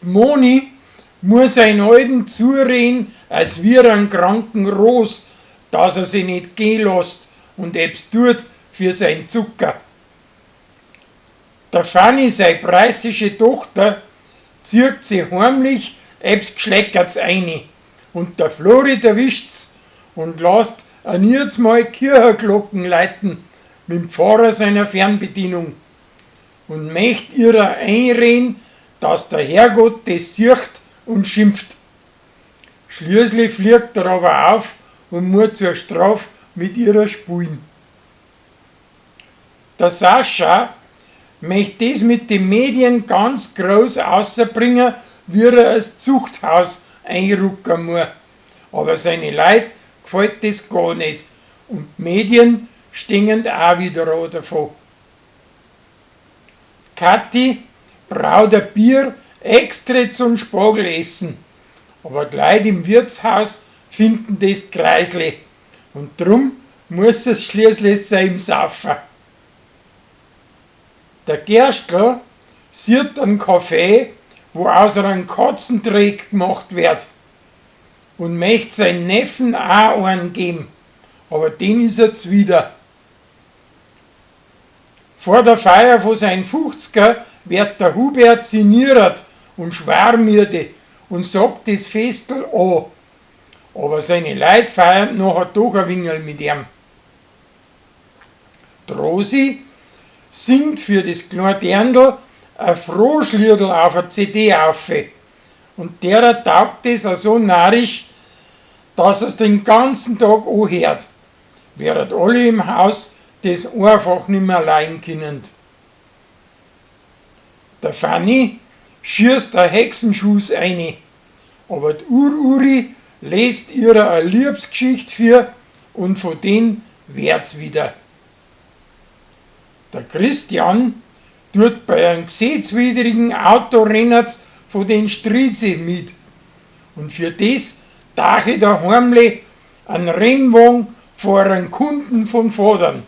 Moni muss sein Alten zureden, als wir einen kranken Ros, dass er sich nicht gehen lässt und ebs tut für sein Zucker. Der Fanny, sei preußische Tochter, zieht sie heimlich ebs Gschleckerts eine und der Flori erwischt's und lasst ein jedes Mal Kirchenglocken läuten mit dem Pfarrer seiner Fernbedienung und möcht ihrer einreden, dass der Herrgott das sieht und schimpft. Schließlich fliegt er aber auf und muss zur Strafe mit ihrer spulen. Der Sascha möchte das mit den Medien ganz groß außerbringen, wie er als Zuchthaus einrücken muss. Aber seine Leute gefällt das gar nicht. Und die Medien stehen auch wieder davon. Kathi braut ein Bier extra zum Spargelessen. Aber gleich im Wirtshaus finden das Kreisle. Und drum muss es schließlich sein Saufen. Der Gerstl sieht einen Kaffee, wo aus einem Katzendreck gemacht wird und möchte seinen Neffen auch einen geben, aber den ist er zuwider. Vor der Feier von seinen 50er wird der Hubert siniert und schwermüde und sagt das Festel an. Aber seine Leute feiern nachher doch ein Wingel mit ihm. Die Rosi singt für das kleine Dirndl ein Froschliedl auf der CD auf. Und derer taugt es auch so narrisch, dass er's den ganzen Tag anhört, während alle im Haus das einfach nimmer leiden können. Der Fanny schießt ein Hexenschuss eine, aber die Ur-Uri lest ihrer eine Liebesgeschichte für und von den wird's wieder. Der Christian tut bei einem gesetzwidrigen Autorennen von den Strieze mit. Und für das dache der heimlich einen Rennwagen vor einen Kunden von Fordern.